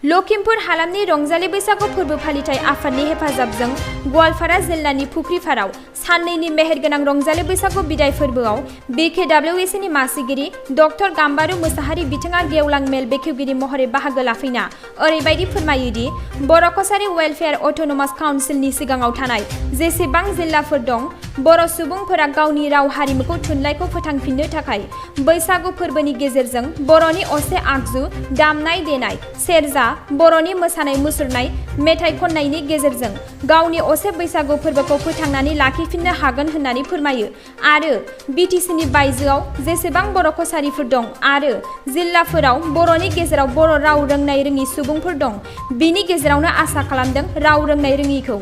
लखिमपुर हालामनि रंजालि बैसागु फोरबो फालिथाय आफादनि हेफाजाबजों गवालपारा जिल्लानि फुख्रिपाराव साननैनि मेहेरगोनां रंजालि बैसागु बिदाय फोरबोआव BKWSनि मासिगिरि डक्टर गाम्बारु मोसाहारि बिथाङा गेवलां मेल बेखेवगिरि महरै बाहागो लाफैना ओरैबायदि फोरमायोदि बर' कसारी वेलफेयार अट'नमास काउन्सिलनि सिगाङाव थानाय जेसेबां जिल्लाफोर दं बर' सुबुंफोरा गावनि राव हारिमुखौ थुनलाइखौ फोथांफिननो थाखाय बैसागु फोरबोनि गेजेरजों बर'नि असे आगजु दामनाय देनाय सेरजा बर'नि मोसानाय मुसुरनाय मेथाइ खननायनि गेजेरजों गावनि असे बैसागु फोरबोखौ फोथांनानै लाखिफिननो हागोन होननानै फोरमायो आरो BTCनि बायजोआव जेसेबां बर' कसारीफोर दं आरो जिल्लाफोराव बर'नि गेजेराव बर' राव रोंनाय रोङि सुबुंफोर दं बिनि गेजेरावनो आसा खालामदों राव रोंनाय रोङिखौ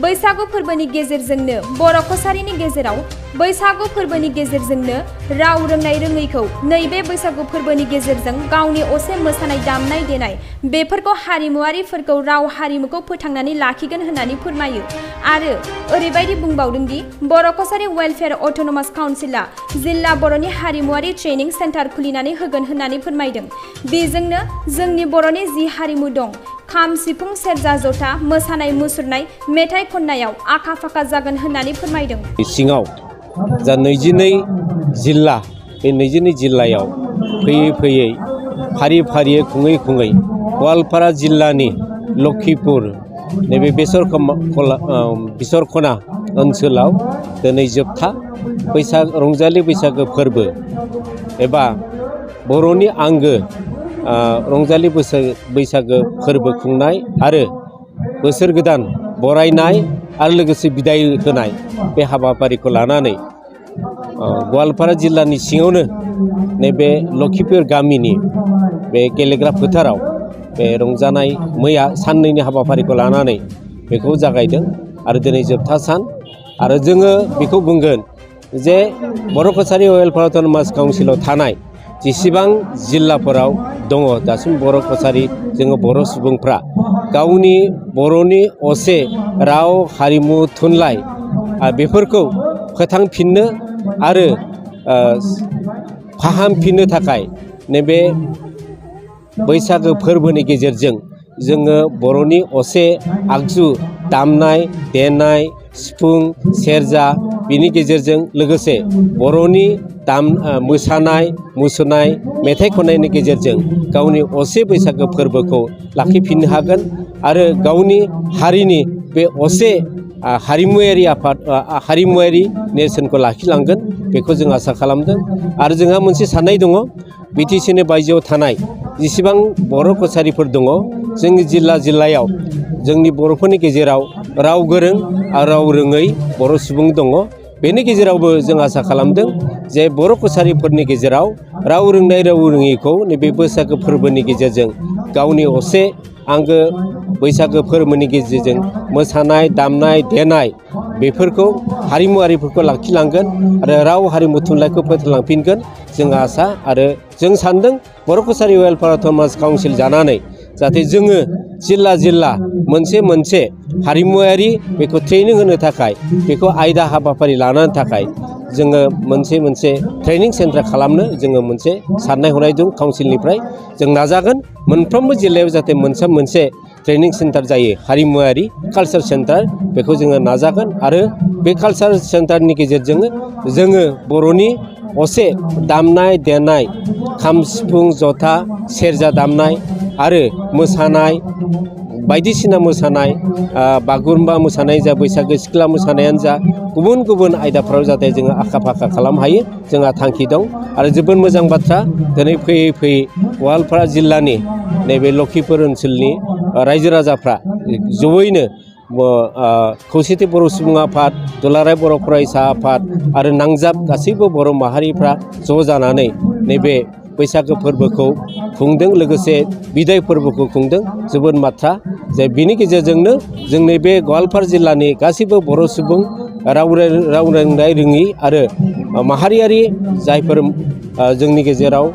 बैसागु फोरबोनि गेजेरजोंनो बर' कसारीनि गेजेराव बैसागु फोरबोनि गेजेरजोंनो राव रोंनाय रोङैखौ नैबे बैसागु फोरबोनि गेजेरजों गावनि असे मोसानाय दामनाय देनाय बेफोरखौ हारिमुआरिफोरखौ राव हारिमुखौ फोथांनानै लाखिगोन होननानै फोरमायो आरो ओरैबायदि बुंबावदों दि बर' कसारी वेलफेयार अट'नमास काउन्सिला जिल्ला बर'नि हारिमुआरि ट्रेनिं सेन्टार खुलिनानै होगोन होननानै फोरमायदों बेजोंनो जोंनि बर'नि जि हारिमु दं खाम सिफुं सेरजा जथा मोसानाय मुसुरनाय मेथाइ खननायाव आखा फाखा जागोन होननानै फोरमायदों सिङाव जा 22 जिल्ला बे 22 जिल्लायाव फैयै फैयै फारि फारियै खुङै खुङै गवालपारा जिल्लानि लखिमपुर नैबे बिसरखना ओनसोलाव दिनै जोबथा रंजालि बैसागो फोरबो एबा बर'नि आंगो रंजालि बैसागो फोरबो खुंनाय आरो बोसोर गोदान बरायनाय आरो लोगोसे बिदाय होनाय बे हाबाफारिखौ लानानै गवालपारा जिल्लानि सिङावनो नैबे लखिमपुर गामिनि बे गेलेग्रा फोथाराव बे रंजानाय मैया साननैनि हाबाफारिखौ लानानै बेखौ जागायदों आरो दिनै जोबथा सान आरो जोङो बेखौ बुंगोन जे बर' कसारी वेलफेयार अट'नमास काउन्सिलाव थानाय जेसेबां जिल्लाफोराव दङ दासिम बर' कसारी जोङो बर' सुबुंफ्रा गावनि बर'नि असे राव हारिमु थुनलाइ बेफोरखौ फोथांफिननो आरो फाहामफिननो थाखाय नैबे बैसागो फोरबोनि गेजेरजों जोङो बर'नि असे आगजु दामनाय देनाय सिफुं सेरजा बिनि गेजेरजों लोगोसे बर'नि मोसानाय मुसुरनाय मेथाइ खननायनि गेजेरजों गावनि असे बैसागो फोरबोखौ लाखिफिननो हागोन आरो गावनि हारिनि बे असे हारिमुआरि नेरसोनखौ लाखिलांगोन बेखौ जों आसा खालामदों आरो जोंहा मोनसे साननाय दङ BTCनि बायजोआव थानाय जेसेबां बर' कसारीफोर दङ जोंनि जिल्लायाव जोंनि बर'फोरनि गेजेराव राव गोरों आरो राव रोङै बर' सुबुं दङ बेनि गेजेरावबो जों आसा खालामदों जे बर' कसारीफोरनि गेजेराव राव रोंनाय राव रोङैखौ नैबे बैसागो फोरबोनि गेजेरजों गावनि असे आंगो बैसागो फोरबोनि गेजेरजों मोसानाय दामनाय देनाय बेफोरखौ हारिमुआरिफोरखौ लाखिलांगोन आरो राव हारिमु थुनलाइखौ फोथांलांफिनगोन जों आसा आरो जों सानदों बर' कसारी वेलफेयार अट'नमास काउन्सिल जानानै जाहाथे जोङो जिल्ला मोनसे हारिमुआरि बेखौ ट्रेनिं होनो थाखाय बेखौ आयदा हाबाफारि लानो थाखाय जोङो मोनसे ट्रेनिं सेन्टार खालामनो जोङो मोनसे साननाय हनाय दं काउन्सिलनिफ्राय जों नाजागोन मोनफ्रोमबो जिल्लायाव जाहाथे मोनसे ट्रेनिं सेन्टार जायो हारिमुआरि कालचार सेन्टार बेखौ जोङो नाजागोन आरो बे कालचार सेन्टारनि गेजेरजों जोङो बर'नि असे दामनाय देनाय खाम सिफुं जथा सेरजा दामनाय आरो मोसानाय बायदिसिना मोसानाय बागुरुम्बा मोसानाय जा बैसागो सिख्ला मोसानायानो जा गुबुन आयदाफोराव जाहाथे जोङो आखा फाखा खालामनो हायो जोंहा थांखि दं आरो जोबोद मोजां बाथ्रा दिनै फैयै गवालपारा जिल्लानि नैबे लखिमपुर ओनसोलनि रायजो राजाफ्रा जयैनो खौसेथि बर' सुबुं आफाद दुलाराय बर' फरायसा आफाद आरो नांजाब गासैबो बर' माहारिफ्रा ज' जानानै नैबे बैसागो फोरबोखौ खुंदों लोगोसे बिदाय फोरबोखौ खुंदों जोबोद मात्रा जे बिनि गेजेरजोंनो जोंनि बे गवालपारा जिल्लानि गासैबो बर' सुबुं राव रोंनाय रोङि आरो माहारियारि जायफोर जोंनि गेजेराव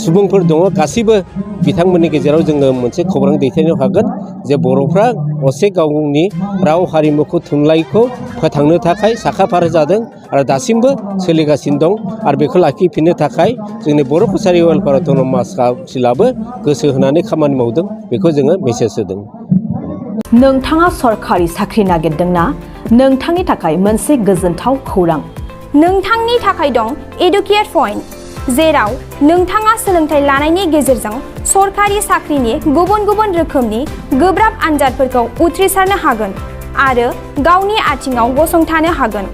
सुबुंफोर दङ गासैबो बिथांमोननि गेजेराव जोङो मोनसे खौरां दैथायनो हागोन जे बर'फ्रा असे गावनि राव हारिमुखौ थुनलाइखौ फोथांनो थाखाय साखाफारा जादों आरो दासिमबो सोलिगासिनो दं आरो बेखौ लाखिफिननो थाखाय जोंनि बर' कसारि वेलफेयार अट'नमास काउन्सिलाबो गोसो होनानै खामानि मावदों बेखौ जोङो मेसेज होदों। नोंथाङा सरखारि साख्रि नागिरदोंना? नोंथांनि थाखाय मोनसे गोजोनथाव खौरां। नोंथांनि थाखाय दं एडुकेट पइन्ट, जेराव नोंथाङा सोलोंथाइ लानायनि गेजेरजों सरखारि साख्रिनि गुबुन गुबुन रोखोमनि गोब्राब आनजादफोरखौ उथ्रिसारनो हागोन आरो गावनि आथिङाव गसंथानो हागोन।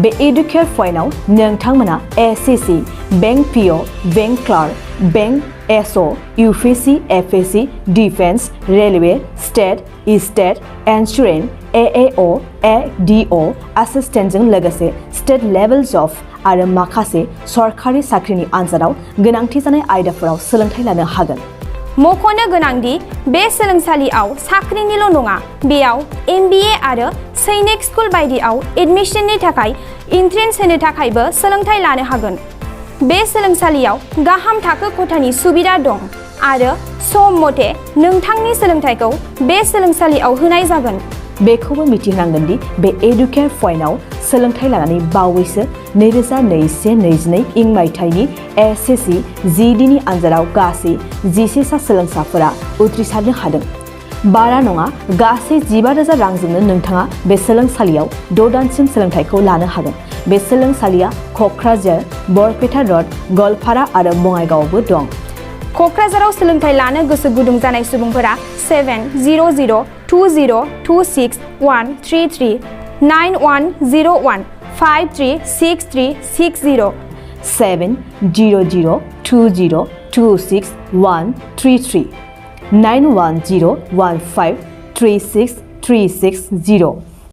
बे एडुकेट पइन्टआव नोंथांमोना SSC, bank PO, bank clerk, bank SO, UPSC, FSC, defence, railway, state insurance, AAO, ADO एसिस्टेन्टजों लोगोसे स्टेट लेभेल जब आरो माखासे सरखारि साख्रिनि आनजादाव गोनांथि जानाय आयदाफोराव सोलोंथाइ लानो हागोन। मख'नो गोनांदि बे सोलोंसालियाव साख्रिनिल' नङा, बेयाव MBA आरो सैनिक स्कुल बायदियाव एडमिशननि थाखाय एन्ट्रेन्स होनो थाखायबो सोलोंथाइ लानो हागोन। बे सोलोंसालियाव गाहाम थाखो खथानि सुबिदा दं आरो सम मथे नोंथांनि सोलोंथाइखौ बे सोलोंसालियाव होनाय जागोन। बेखौबो मिथिनांगोन दि बे एडुकेट पइन्टआव सोलोंथाइ लानानै बावैसो 2021-22 इं मायथाइनि एसएससि जिडिनि आनजादाव गासै 11 सा सोलोंसाफोरा उथ्रिसारनो हादों। बारा नङा, गासै 15,000 रांजोंनो नोंथाङा बे सोलोंसालियाव 6 दानसिम सोलोंथाइखौ लानो हागोन। बे सोलोंसालिया क'क्राझार, बरपेटा रड, गवालपारा आरो बङाइगावआवबो दं। क'क्राझाराव सोलोंथाइ लानो गोसो गुदुं जानाय सुबुंफोरा 70020261333 9101536360 70020261333 9101536360